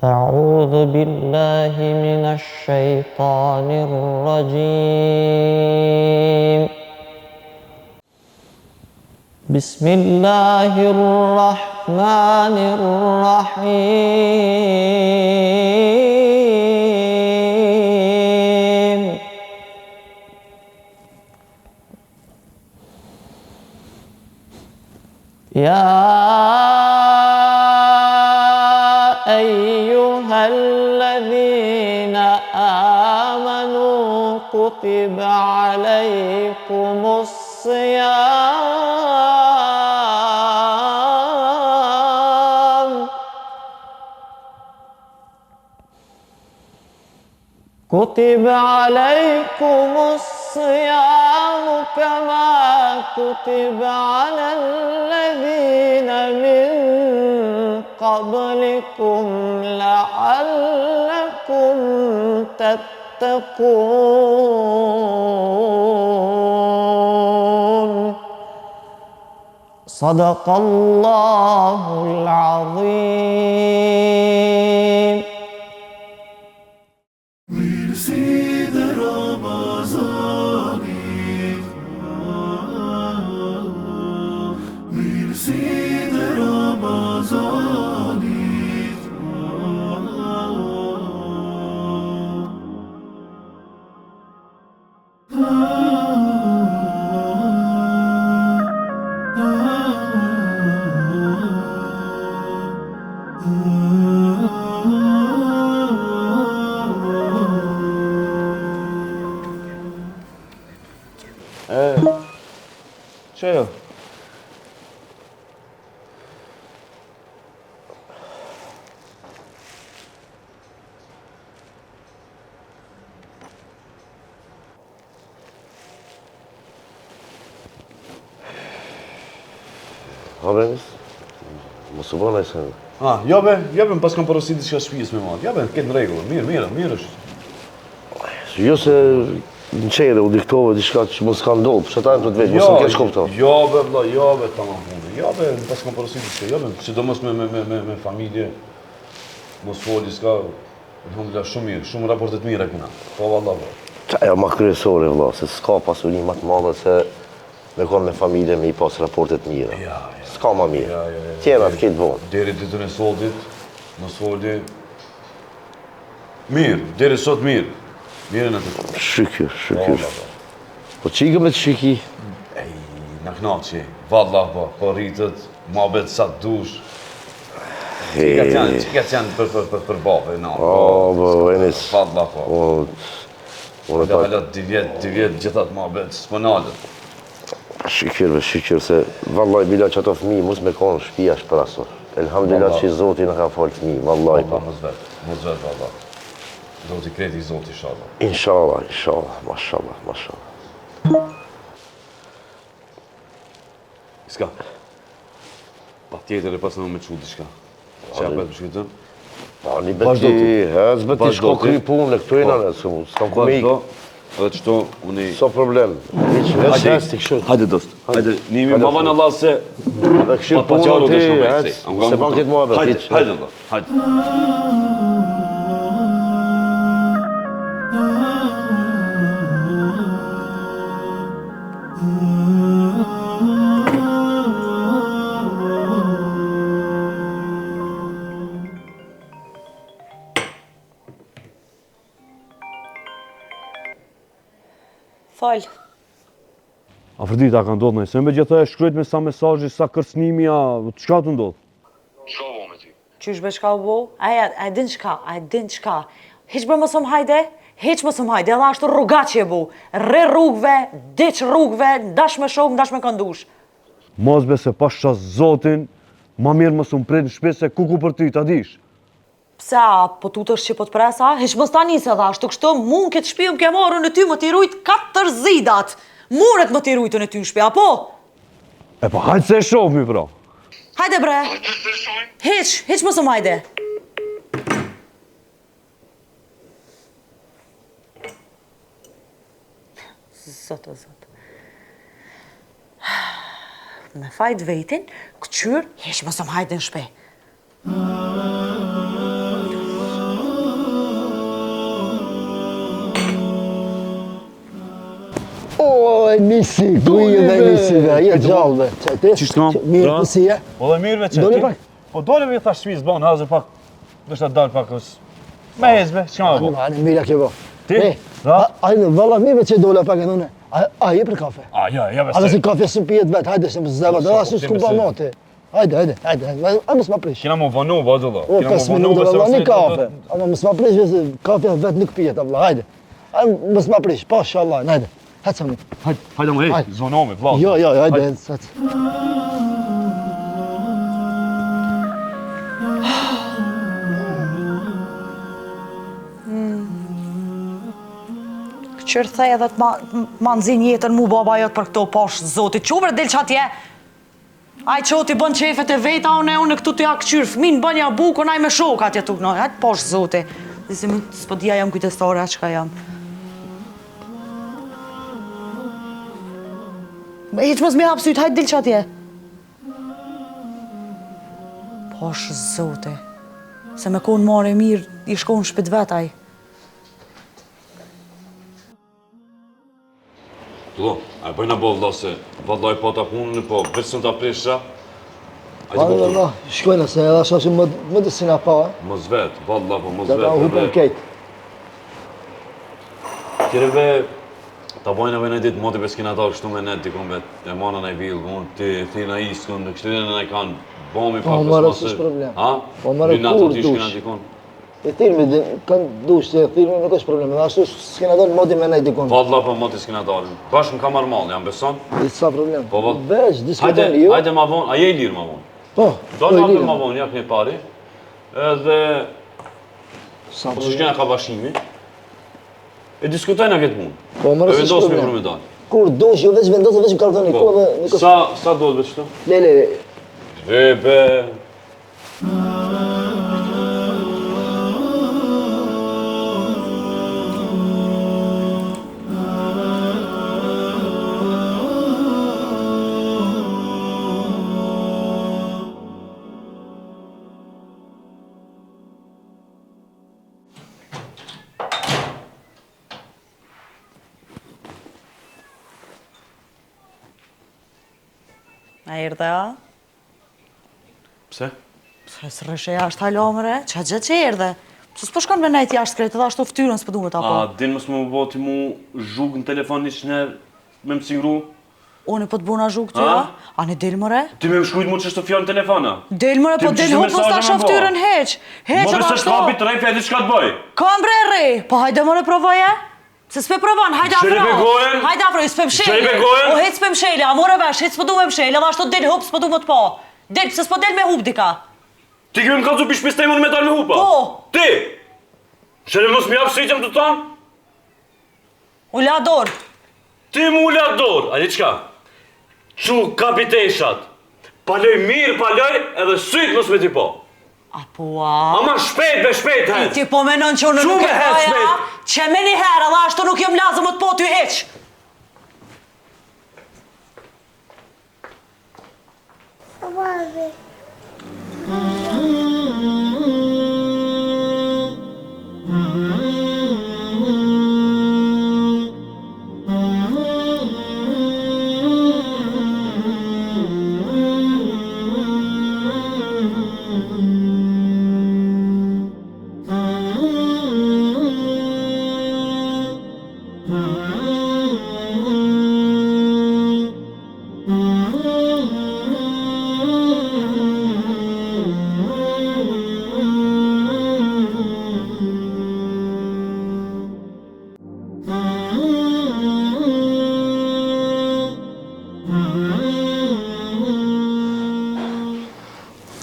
أعوذ بالله من الشيطان الرجيم بسم الله الرحمن الرحيم يا أيها الذين آمنوا كتب عليكم الصيام كتب عليكم الصيام كما كتب على الذين من قبلكم لعلكم تتقون صدق الله العظيم E, që jo? Ha bre, nis? Mos u bë nëjë sen. Ha, jo be, jo be, më pas kam porosit diçka shpisë me marrë. Jo be, këtë në rregull, mirë, mirë, mirë është. Jo se në qere u diktove diçka që mos ka ndodhë, për qata në të vetë, mos më keq kupto. Jo be, vlla, jo be, tamam punë. Jo be, më pas kam porosit diçka, jo be, sidomos me, me, me, me, me familje, mos foli, s'ka, Alhamdulillah, shumë mirë, shumë raporte të mira kena. Po valla po. Qajo ma kryesore vëlla, se s'ka pasuri ma të madhe se me kon me familje me i pas raporte të mira. Ja, ja. S'ka ma mirë. Ja, ja, ja. Tjerat krejt vonë. Deri ditën e sotit, mos foli. Mirë, deri sot mirë. Mirë në të. Shyqyr, shyqyr. Valla, po. Po çikë me të shiki? Ej, na knaqi. Valla po, po rritet, muhabet sa të dush. Çikat janë, çikat janë për për për për babë, na. Po, po, Enis. Valla po. Po, unë pa... Hala, dy vjet, dy vjet, gjithat muhabet, s'po nalet. Shyqyr, be, shyqyr, se vallaj bila që ato fëmi, mos me konë shpia shpraso. Elhamdulillah që Zoti na ka falë fëmi, vallaj po. Mos vet, mos vet, valla. Zoti kreti i Zoti, inshallah. Inshallah, inshallah, mashallah, mashallah. Ska. Pa tjetër e pas në me qu diçka. Që ja për shkëtën? Pa, një beti, hec beti, shko kry punë, këtu jena ne, s'kam ku me ikë. Edhe qëto, unë i... S'o problem, hiq, hec, hec, ti kështu. Hajde, dost, hajde, nimi, ma vanë Allah se... Dhe kështu punë ti, hec, se ban këtë muhabet, Hajde, hajde, hajde. Fol. Afërdita, ka ndodhë nëjë, se me gjithë e shkrujt me sa mesazhi, sa kërcnimi, a, çka të ndodhë? Çka u bo me ty? Qysh be çka u bo? A e, a e din çka, a e din çka? Hiç bre mos më hajde, hiç mos më hajde, edhe ashtu rrugaç je bo. Rri rrugëve, diq rrugëve, ndash me shokë, ndash me kënd dush. Mos be se pasha zotin, ma mirë mos më prit në shpi se kuku për ty, ta dish. Pse a po tutesh që po të pres a? Hiç mos ta nis edhe ashtu kështu, mu në këtë shpi më ke marrë unë ty me t'i rujt katër zidat. Muret me t'i rujt unë ty në shpi, apo? E po hajde se e shohmi pra. Hajde bre. Hiç, hiç mos më hajde. Zot o zot. Me fajt vetin, këqyr, hiç mos më hajde në shpi. Enisi, ku je be Enisi be, je gjallë be. Që ti? Qysh kam? Mirë, po si je? Po dhe mirë be që Dole pak. Po dole be thash shpis, bon, hazër pak. Do të dal pak os. Me ec be, çka më bo? Ani, mirë ke bo. Ti? A, a, valla mirë be që dole pak edhe unë. A, a je për kafe? A, jo, jo, be. A se kafe s'më pijet vet, hajde se më zeva, do ashtu s'kum pa moti. Hajde, hajde, hajde, hajde, a mos ma prish. Kena më vonu, vëzë, O, 5 minuta, valla, një kafe. Ama mos ma prish, se kafja vet nuk pijet, valla, hajde. A mos ma prish, po, inshallah, hajde. Hajde sa më. Hajde, hajde më, hej, zonomi, vlla. Jo, jo, hajde, hajde. Qërë the edhe të ma, ma nxin jetën mu baba jot për këto poshtë zotit. Qu bre, del qatje? Ai që ti bën qefet e veta, unë e unë këtu t'ja këqyr fëmin, bën ja bukën, ai me shok atje tu knoj. Hajt poshtë zoti. Dhe si më s'po di a jam kujdestare a çka jam. Hiç mos mi hap syt, hajt dil qatje. Poshtë zoti. Se me konë marre mirë, i shkon në shpi t'vet ai. Vëlla, a e bëjna bo vëlla se vëlla i pata punën, po veç s'un ta prisha. A po, vëlla, shkojna se edhe ashtu që më më të sina pa. Mos vet, vëlla, po mos vet. Da hupën kejt. Këreve, ta bojna ve një ditë, moti be s'kena dalë kështu me net, dikon bet, e mana në i vilë, unë ti, ti në iskën, në kështu në i kanë, bomi pa po, mërë, s'është problem. Ha? Po, mërë, kur dush. E thirrmi, kanë dush që e thirrmi nuk është problem, edhe ashtu s'kena dalë moti me nejt dikun. Valla po moti s'kena dalë. Bash më ka marrë malli, jam beson? E s'ka problem. Po po. Veç diskutoni ju. Hajde ma vonë, a je i lirë ma vonë? Po. Do të hapim ma vonë, ja këne pari. Edhe Sa po s'kena ka bashimi. E diskutojna këtë punë. Po më rësë vendosim për me dalë. Kur dush ju veç vendosë veç më kallzoni po. ku edhe nuk Sa sa duhet veç këtu? Le le le. Be be. A erdhe a? Pse? Pse s'rrishe jashtë hala mre? Qa gjë që erdhe? Pse s'po shkon me nejt jashtë krejt edhe ashtu ftyrën s'po du me ta pa? A din mos me më bo ti mu zhug në telefon një qëner me më cingru? Unë po të bona zhug ty, a? A një del mëre? Ti me më shkrujt mu qështu fjalë në telefon, a? Del mëre, po del hup, mos ta shoh ftyrën hiç. Hiç edhe ashtu. Më se shkapi të e di çka të bëj. Kam bre rri, po hajde mëre provoje. Se s'pe provon, hajde afro. Mshele gojën. Hajde afro, s'pe msheli. Mshele gojën. O hiç s'pe msheli, a more vesh, hiç s'po du me msheli, edhe ashtu del hup, s'po du me të pa. Del, pse s'po del me hup dika? Ti ke më kallzu pi shpisë teme unë me dal me hupa? Po. Ti! Mshele mos më jap sytë jam tu thonë? U la dorë. Ti mu la dorë, a di çka? Çu kapi teshat. Paloj mirë, paloj, edhe sytë mos me ti po. A po a? Ama shpejt be shpejt hec. Ti po menon që unë nuk e doja, që me një herë edhe ashtu nuk jam lazëm me të po ty hiç. Babi.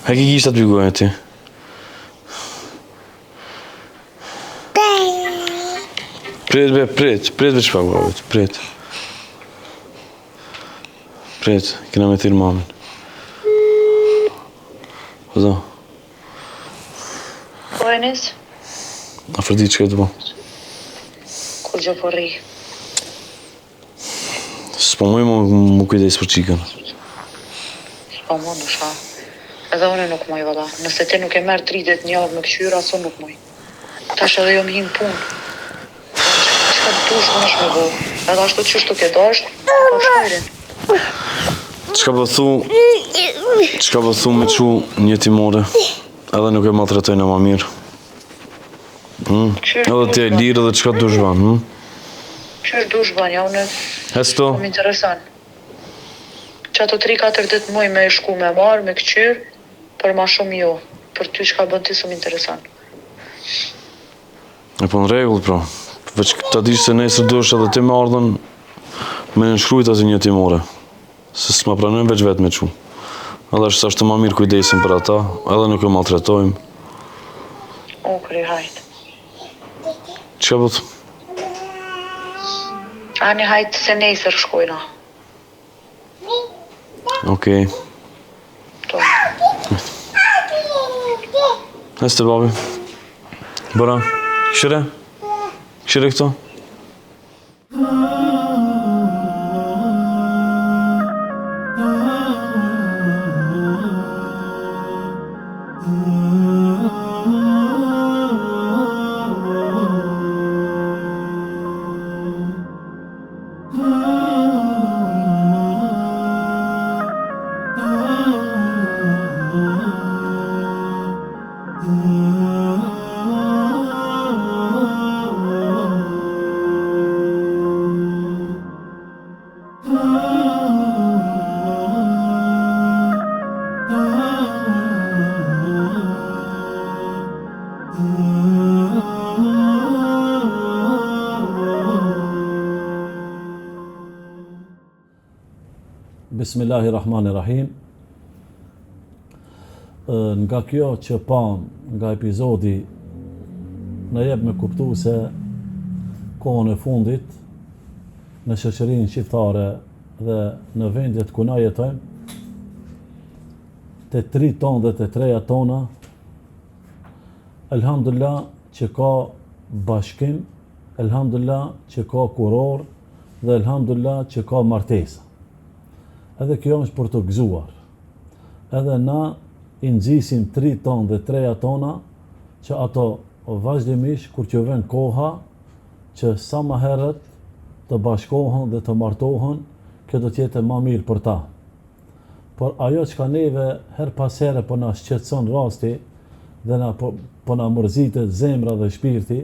A ki gishtat për gojën ti? Prit be, prit, prit be çfarë bëhet, prit. Prit, kena me thirr mamin. Ozo. Po Enis? Afërdit çka tu bo? Kurgjo po rri. S'po muj mu, mu kujdes për çikën. S'po mundesh, ha. Edhe unë nuk muj valla. Nëse ti nuk e merr 3 ditë një javë me kqyr, as unë nuk muj. Tash edhe jom hi në punë. Çka të dush munesh me bo. Edhe ashtu qysh të ke dasht, po shkojrin. Çka po thu? Çka po thu me çu në jetimore? Edhe nuk e maltretojnë ma mirë. Hmm? Edhe ti e lirë dhe çka dush ban, hm? Qysh dush ban, ja unë Hesto? Më intereson. Që ato 3-4 ditë muj me shku me marrë, me këqyrë, për ma shumë jo. Për ty çka bën ti s'më intereson. E po në rregull pra. Veç ta dish se nesër duhesh edhe ti me ardhën me nënshkrujt aty në jetimore. Se s'ma pranojnë veç vetë me çu. Edhe është ashtu ma mirë kujdesim për ata, edhe nuk e maltretojmë. O, kri, hajt. Çka po thu? Ani hajt se nesër shkojna. Okej. To. Hec te babi. Bora, kqyre? Kqyre këto? Bismillahi Rahmani Rahim Nga kjo që pamë nga epizodi na jep me kuptu se kohën e fundit në shoqërinë shqiptare dhe në vendet ku na jetojmë te të rijtë tonë dhe te të rejat tona Elhamdulillah që ka bashkim, elhamdulillah që ka kurorë dhe elhamdulillah që ka martesa. Edhe kjo është për t'u gëzuar. Edhe na i nxisim të rijtë tonë dhe të rejat tona që ato vazhdimisht kur t'ju vjen koha që sa më herët të bashkohen dhe të martohen, kjo do të jetë ma mirë për ta. Por ajo çka neve herë pas here po na shqetëson rasti dhe na po, po na mërzitet zemra dhe shpirti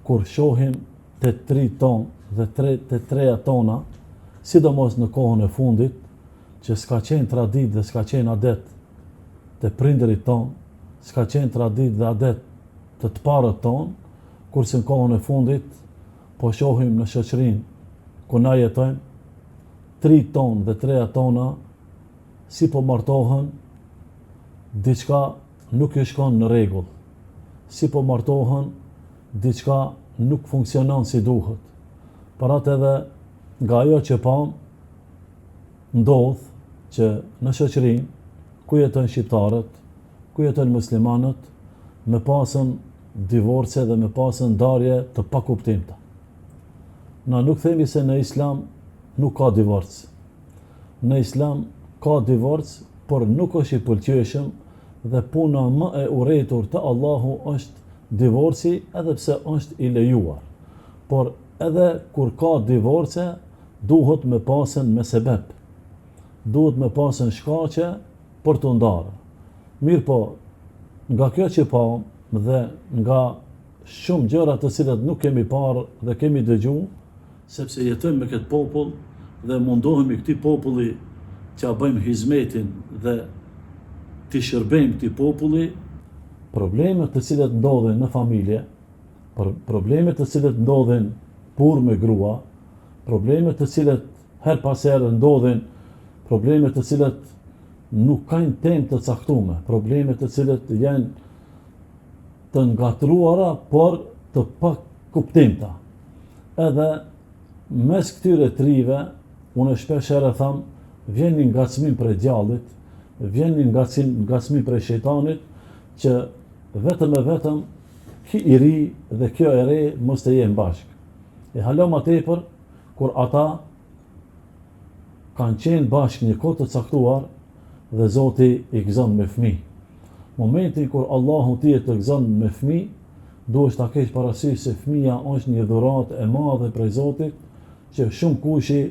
kur shohim te të rijtë tonë dhe tre, te të rejat tona, sidomos në kohën e fundit, që s'ka qenë traditë dhe s'ka qenë adet te prindërit tonë, s'ka qenë traditë dhe adet te të parët tonë, kurse në kohën e fundit po shohim në shoqërinë ku na jetojmë, të rijtë tonë dhe të rejat tona si po martohen diçka nuk ju shkon në rregull. Si po martohen diçka nuk funksionon si duhet. Për atë edhe nga ajo që pamë ndodh që në shoqërinë ku jetojnë shqiptarët, ku jetojnë muslimanët, me pasën divorce dhe me pasën ndarje të pakuptimta. Na nuk themi se në islam nuk ka divorc. Në islam ka divorc, por nuk është i pëlqyeshëm dhe puna më e urrejtur te Allahu është divorci edhe pse është i lejuar. Por edhe kur ka divorce, duhet me pasën me sebep. Duhet me pasën shkaqe për t'u ndarë. Mirëpo, nga kjo që pamë dhe nga shumë gjëra të cilat nuk kemi parë dhe kemi dëgju, sepse jetojmë me këtë popull dhe mundohemi këtij populli t'ia bëjmë hizmetin dhe t'i shërbejmë këtij populli, problemet të cilat ndodhin në familje, për problemet të cilat ndodhin burrë me grua, problemet të cilat herë pas here ndodhin, problemet të cilat nuk kanë temë të caktume, problemet të cilat janë të ngatërruara, por të pakuptimta. Edhe mes këtyre të rijve, unë shpesh herë tham, vjen një ngacmim prej djallit, vjen një ngacmim, ngacmim prej shejtanit, që vetëm e vetëm ky i ri dhe kjo e re mos të jenë bashkë. E hala ma tepër, kur ata kanë qenë bashkë një kohë të caktuar dhe Zoti i gëzon me fëmijë. Momentin kur Allahu ty të gëzon me fëmijë, duhesh ta kesh parasysh se fëmija është një dhuratë e madhe prej Zotit. që shumëkushi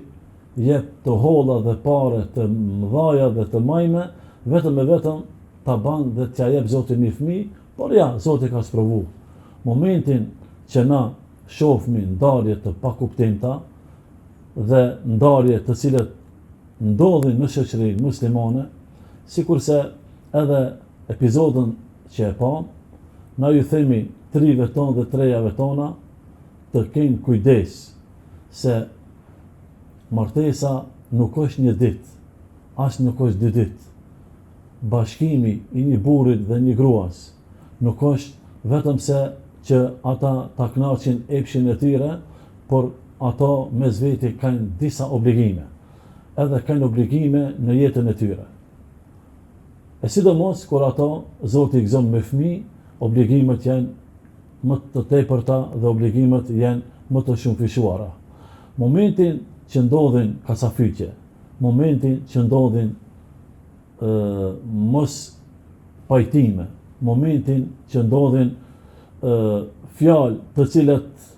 jep të holla dhe pare të mdhaja dhe të majme, vetëm e vetëm ta ban dhe t'ja jep Zoti një fëmijë, por ja, Zoti ka sprovu. Momentin që na shofmi ndarje të pakuptimta dhe ndarje të cilët ndodhin në shoqërinë muslimane, sikurse edhe epizodën që e pamë, na ju themi të rinjve tonë dhe të rejave tona të kenë kujdes se martesa nuk është një ditë, as nuk është dy ditë. Bashkimi i një burrit dhe një gruas nuk është vetëm se që ata ta kënaqin epshin e tyre, por ato mes veti kanë disa obligime. Edhe kanë obligime në jetën e tyre. E sidomos kur ato Zoti i gëzon me fëmijë, obligimet janë më të tepërta dhe obligimet janë më të shumëfishuara. Momentin që ndodhin kacafytje, momentin që ndodhin ë mospajtime, momentin që ndodhin ë fjalë të cilat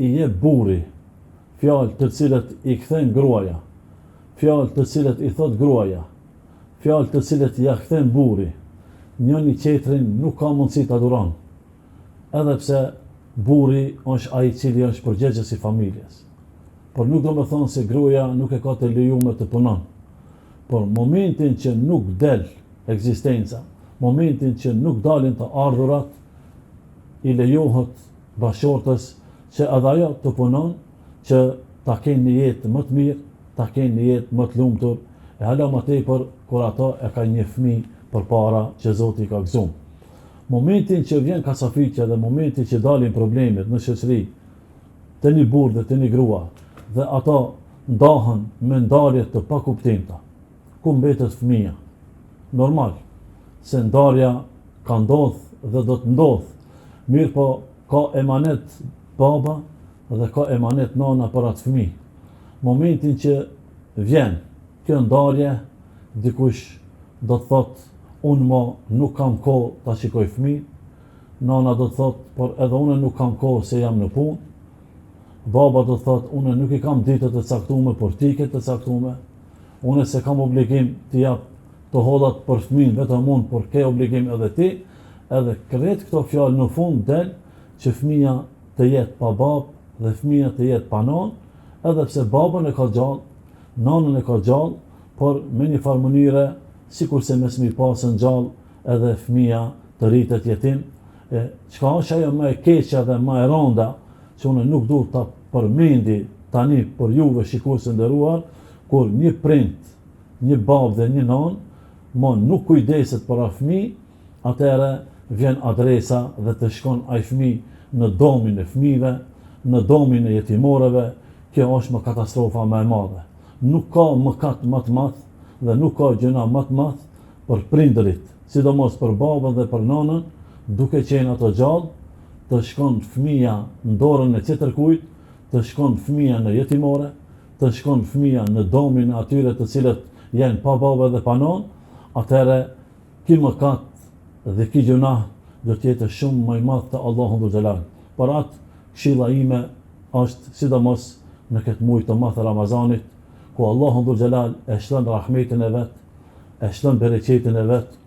i jep burri, fjalë të cilat i kthen gruaja, fjalë të cilat i thot gruaja, fjalë të cilat ja kthen burri, njëni tjetrin nuk ka mundësi ta duron, edhe pse burri është ai i cili është përgjegjës i familjes. Por nuk do me thonë se gruaja nuk e ka të lejume të punon. Por momentin që nuk del ekzistenca, momentin që nuk dalin të ardhurat, i lejohet bashkëshortes që edhe ajo të punon, që ta kenë një jetë më të mirë, ta kenë një jetë më të lumtur, e hala më tepër kur ato e kanë një fëmijë përpara që Zoti i ka gëzu. Momentin që vjen kacafytja dhe momentin që dalin problemet në shoqëri, te një burrë dhe te një grua, dhe ato ndahen me ndarje të pakuptimta, ku mbetet fëmija? Normal, se ndarja ka ndodh dhe do të ndodh, mirëpo ka emanet baba dhe ka emanet nana për atë fëmijë. Momentin që vjen kjo ndarje, dikush do të thotë unë mo nuk kam kohë ta shikoj fëmijën, nana do të thotë por edhe unë nuk kam kohë se jam në punë, baba do të thotë unë nuk i kam ditët e caktume, por ti ke të caktume, unë s'e kam obligim t'i jap të hollat për fëmijën vetëm unë, por ke obligim edhe ti, edhe krejt këto fjalë në fund del që fëmija të jetë pa babë dhe fëmija të jetë pa nanë, edhe pse babën e ka gjallë, nanën e ka gjallë, por me një farë mënyre, sikurse mos me i pasën gjallë edhe fëmija të rritet jetim, e çka është ajo më e keqja dhe më e randa, që unë nuk du ta përmendi tani për juve shikues të nderuar, kur një prind, një babë dhe një nanë, mo nuk kujdeset për atë fëmijë, atëherë vjen adresa dhe të shkon ai fëmijë në domin e fëmijëve, në domin e jetimoreve, kjo është më katastrofa më e madhe. Nuk ka mëkat më të madh dhe nuk ka gjynah më të madh për prindërit, sidomos për babën dhe për nanën, duke qenë ato gjallë, të shkon fëmija në dorën e tjetërkujt, të shkon fëmija në jetimore, të shkon fëmija në domin e atyre të cilët janë pa babë dhe pa nonë, atëherë ky mëkat dhe ky gjynah do të jetë shumë më i madh te Allahu dhul xhelal. Për atë këshilla ime është sidomos në këtë muaj të madh të Ramazanit, ku Allahu dhul xhelal e shlon rahmetin e vet, e shlon bereqetin e vet,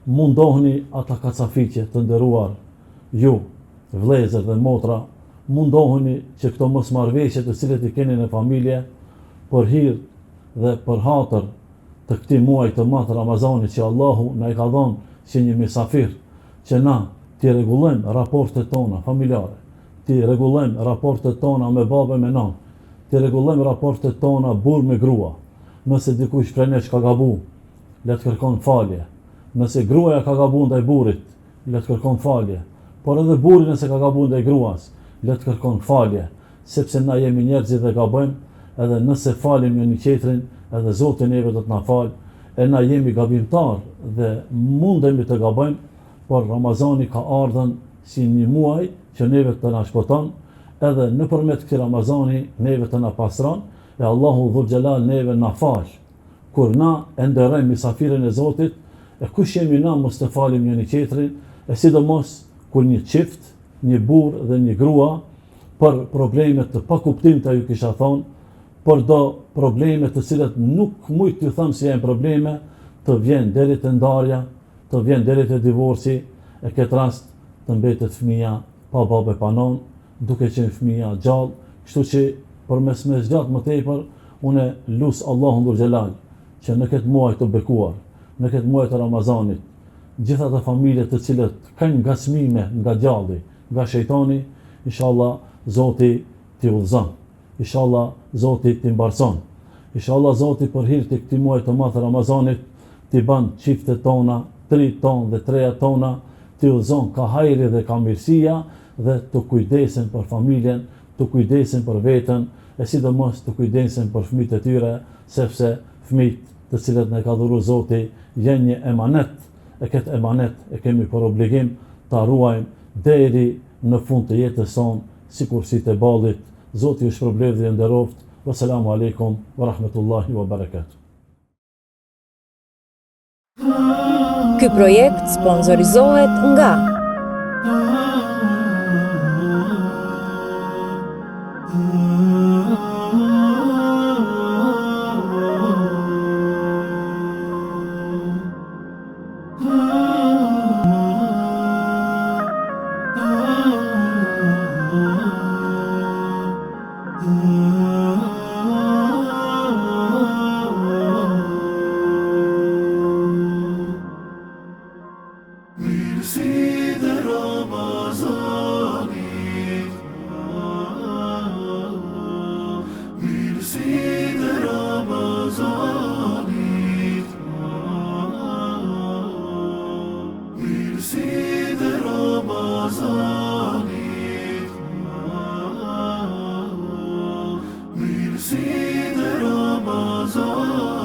mundohuni ata kacafytje të nderuar ju vëllezër dhe motra, mundohuni që këto mosmarrëveshje të cilët i keni në familje për hir dhe për hatër të këtij muaji të madh Ramazanit që Allahu na e ka dhënë si një mysafir që na t'i rregullojmë raportet tona familjare, t'i rregullojmë raportet tona me babë e me nanë, t'i rregullojmë raportet tona burrë me grua. Nëse dikush prej nesh ka gabu, le të kërkon falje. Nëse gruaja ka gabu ndaj burrit, le të kërkon falje. Por edhe burri nëse ka gabu ndaj gruas, le të kërkon falje, sepse na jemi njerëz dhe gabojmë, edhe nëse falim njëri tjetrin, edhe Zoti neve do të na falë, e na jemi gabimtar dhe mundemi të gabojmë, por Ramazani ka ardhën si një muaj që neve të na shpëton, edhe nëpërmjet këtij Ramazani neve të na pastron, e Allahu dhul xhelal neve na fal. Kur na e nderojmë misafirin e Zotit, e kush jemi na mos të falim njëri tjetrin, e sidomos kur një çift, një burrë dhe një grua për probleme të pakuptimta ju kisha thonë, për do probleme të cilat nuk muj t'ju them se janë probleme, të vjen deri te ndarja, të vjen deri te divorci, e këtë rast të mbetet fëmija pa babë e pa nonë, duke qenë fëmija gjallë, kështu që për mos me zgjatë më tepër, unë lus Allahun dhul xhelal, që në këtë muaj të bekuar, në këtë muaj të Ramazanit, gjithë ato familje të cilët kanë ngacmime nga djalli, nga shejtani, inshallah Zoti t'i udhëzon. Ishalla Zoti t'i mbarëson. Ishalla Zoti për hir të këtij muaji të madh të Ramazanit t'i ban çiftet tona, të rinjtë tonë dhe të rejat tona t'i udhëzon ka hajri dhe ka mirësia dhe të kujdesen për familjen, të kujdesen për veten e sidomos të kujdesen për fëmijët e tyre, sepse fëmijët të cilët na i ka dhuru Zoti janë një emanet, e këtë emanet e kemi për obligim ta ruajmë deri në fund të jetës sonë sikur sytë e ballit, Zoti ju shpërbleftë dhe ju nderoftë, Wassalamu alejkum wa rahmetullahi wa barakatuh. Ky projekt sponsorizohet nga Mirësitë e Ramazanit.